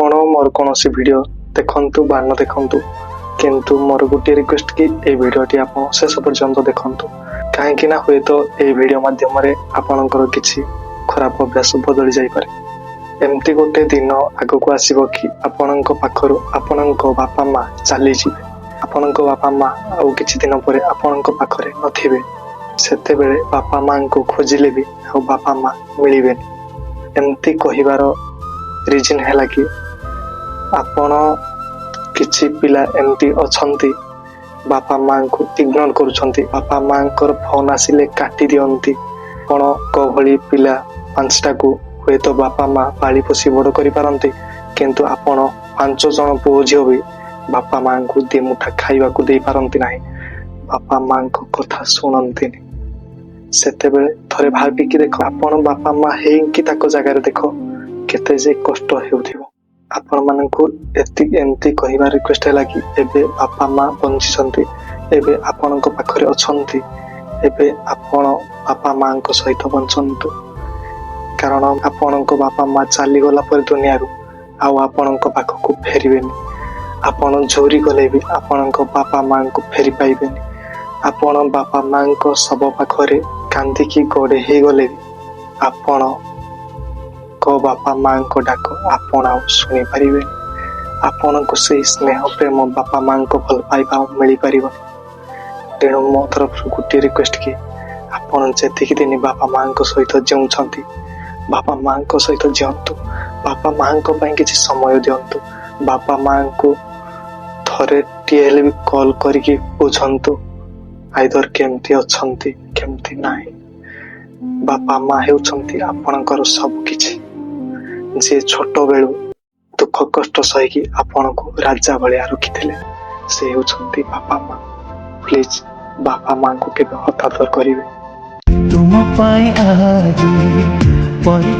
ଆପଣ ମୋର କୌଣସି ଭିଡ଼ିଓ ଦେଖନ୍ତୁ ବା ନ ଦେଖନ୍ତୁ, କିନ୍ତୁ ମୋର ଗୋଟିଏ ରିକ୍ୱେଷ୍ଟ କି ଏଇ ଭିଡ଼ିଓଟି ଆପଣ ଶେଷ ପର୍ଯ୍ୟନ୍ତ ଦେଖନ୍ତୁ, କାହିଁକି ନା ହୁଏତ ଏଇ ଭିଡ଼ିଓ ମାଧ୍ୟମରେ ଆପଣଙ୍କର କିଛି ଖରାପ ଅଭ୍ୟାସ ବଦଳି ଯାଇପାରେ। ଏମିତି ଗୋଟେ ଦିନ ଆଗକୁ ଆସିବ କି ଆପଣଙ୍କ ପାଖରୁ ଆପଣଙ୍କ ବାପା ମା ଚାଲିଯିବେ। ଆପଣଙ୍କ ବାପା ମା ଆଉ କିଛି ଦିନ ପରେ ଆପଣଙ୍କ ପାଖରେ ନଥିବେ। ସେତେବେଳେ ବାପା ମାଙ୍କୁ ଖୋଜିଲେ ବି ଆଉ ବାପା ମା ମିଳିବେନି। ଏମିତି କହିବାର ରିଜନ୍ ହେଲା କି ଆପଣ କିଛି ପିଲା ଏମିତି ଅଛନ୍ତି, ବାପା ମାଙ୍କୁ ଇଗ୍ନୋର କରୁଛନ୍ତି, ବାପା ମାଙ୍କର ଫୋନ ଆସିଲେ କାଟି ଦିଅନ୍ତି। ଆପଣଙ୍କ ଭଳି ପିଲା 5ଟାକୁ ହୁଏତ ବାପା ମା ପାଳି ପୋଷି ବଡ଼ କରିପାରନ୍ତି, କିନ୍ତୁ ଆପଣ 5 ଜଣ ପୁଅ ଝିଅ ବି ବାପା ମାଙ୍କୁ 2 ମୁଠା ଖାଇବାକୁ ଦେଇପାରନ୍ତି ନାହିଁ, ବାପା ମାଙ୍କ କଥା ଶୁଣନ୍ତିନି। ସେତେବେଳେ ଥରେ ଭାବିକି ଦେଖ, ଆପଣ ବାପା ମା ହେଇକି ତାଙ୍କ ଜାଗାରେ ଦେଖ, କେତେ ଯେ କଷ୍ଟ ହେଉଥିବ ଆପଣମାନଙ୍କୁ। ଏତିକି ଏମିତି କହିବା ରିକ୍ୱେଷ୍ଟ ହେଲା କି ଏବେ ବାପା ମା ବଞ୍ଚିଛନ୍ତି, ଏବେ ଆପଣଙ୍କ ପାଖରେ ଅଛନ୍ତି, ଏବେ ଆପଣ ବାପା ମାଙ୍କ ସହିତ ବଞ୍ଚନ୍ତୁ। କାରଣ ଆପଣଙ୍କ ବାପା ମା ଚାଲିଗଲା ପରେ ଦୁନିଆରୁ ଆଉ ଆପଣଙ୍କ ପାଖକୁ ଫେରିବେନି। ଆପଣ ଝୁରି ଗଲେ ବି ଆପଣଙ୍କ ବାପା ମାଙ୍କୁ ଫେରି ପାଇବେନି। ଆପଣ ବାପା ମାଙ୍କ ଶବ ପାଖରେ କାନ୍ଦିକି ଗଡ଼େଇ ହେଇଗଲେ ବି ଆପଣଙ୍କ ବାପା ମାଙ୍କ ଡାକ ଆପଣ ଆଉ ଶୁଣିପାରିବେନି। ଆପଣଙ୍କୁ ସେଇ ସ୍ନେହ, ପ୍ରେମ, ବାପା ମାଙ୍କ ଭଲ ପାଇବା ଆଉ ମିଳିପାରିବନି। ତେଣୁ ମୋ ତରଫରୁ ଗୋଟିଏ ରିକ୍ୱେଷ୍ଟ କି ଆପଣ ଯେତିକି ଦିନ ବାପା ମାଙ୍କ ସହିତ ଜିଉଁଛନ୍ତି, ବାପା ମାଙ୍କ ସହିତ ଜିଅନ୍ତୁ। ବାପା ମାଙ୍କ ପାଇଁ କିଛି ସମୟ ଦିଅନ୍ତୁ। ବାପା ମାଙ୍କୁ ଥରେ ଟିଏ ହେଲେ ବି କଲ୍ କରିକି ବୁଝନ୍ତୁ, ଆଇଦର କେମିତି ଅଛନ୍ତି, କେମିତି ନାହିଁ। ବାପା ମା ହେଉଛନ୍ତି ଆପଣଙ୍କର ସବୁ କିଛି, ଯିଏ ଛୋଟ ବେଳୁ ଦୁଃଖ କଷ୍ଟ ସହିକି ଆପଣଙ୍କୁ ରାଜା ଭଳିଆ ରଖିଥିଲେ, ସେ ହେଉଛନ୍ତି ବାପା ମା। ପ୍ଲିଜ, ବାପା ମାଙ୍କୁ କେବେ ହତାଦର କରିବେ ତୁମ ପାଇଁ ଆଜି ପରି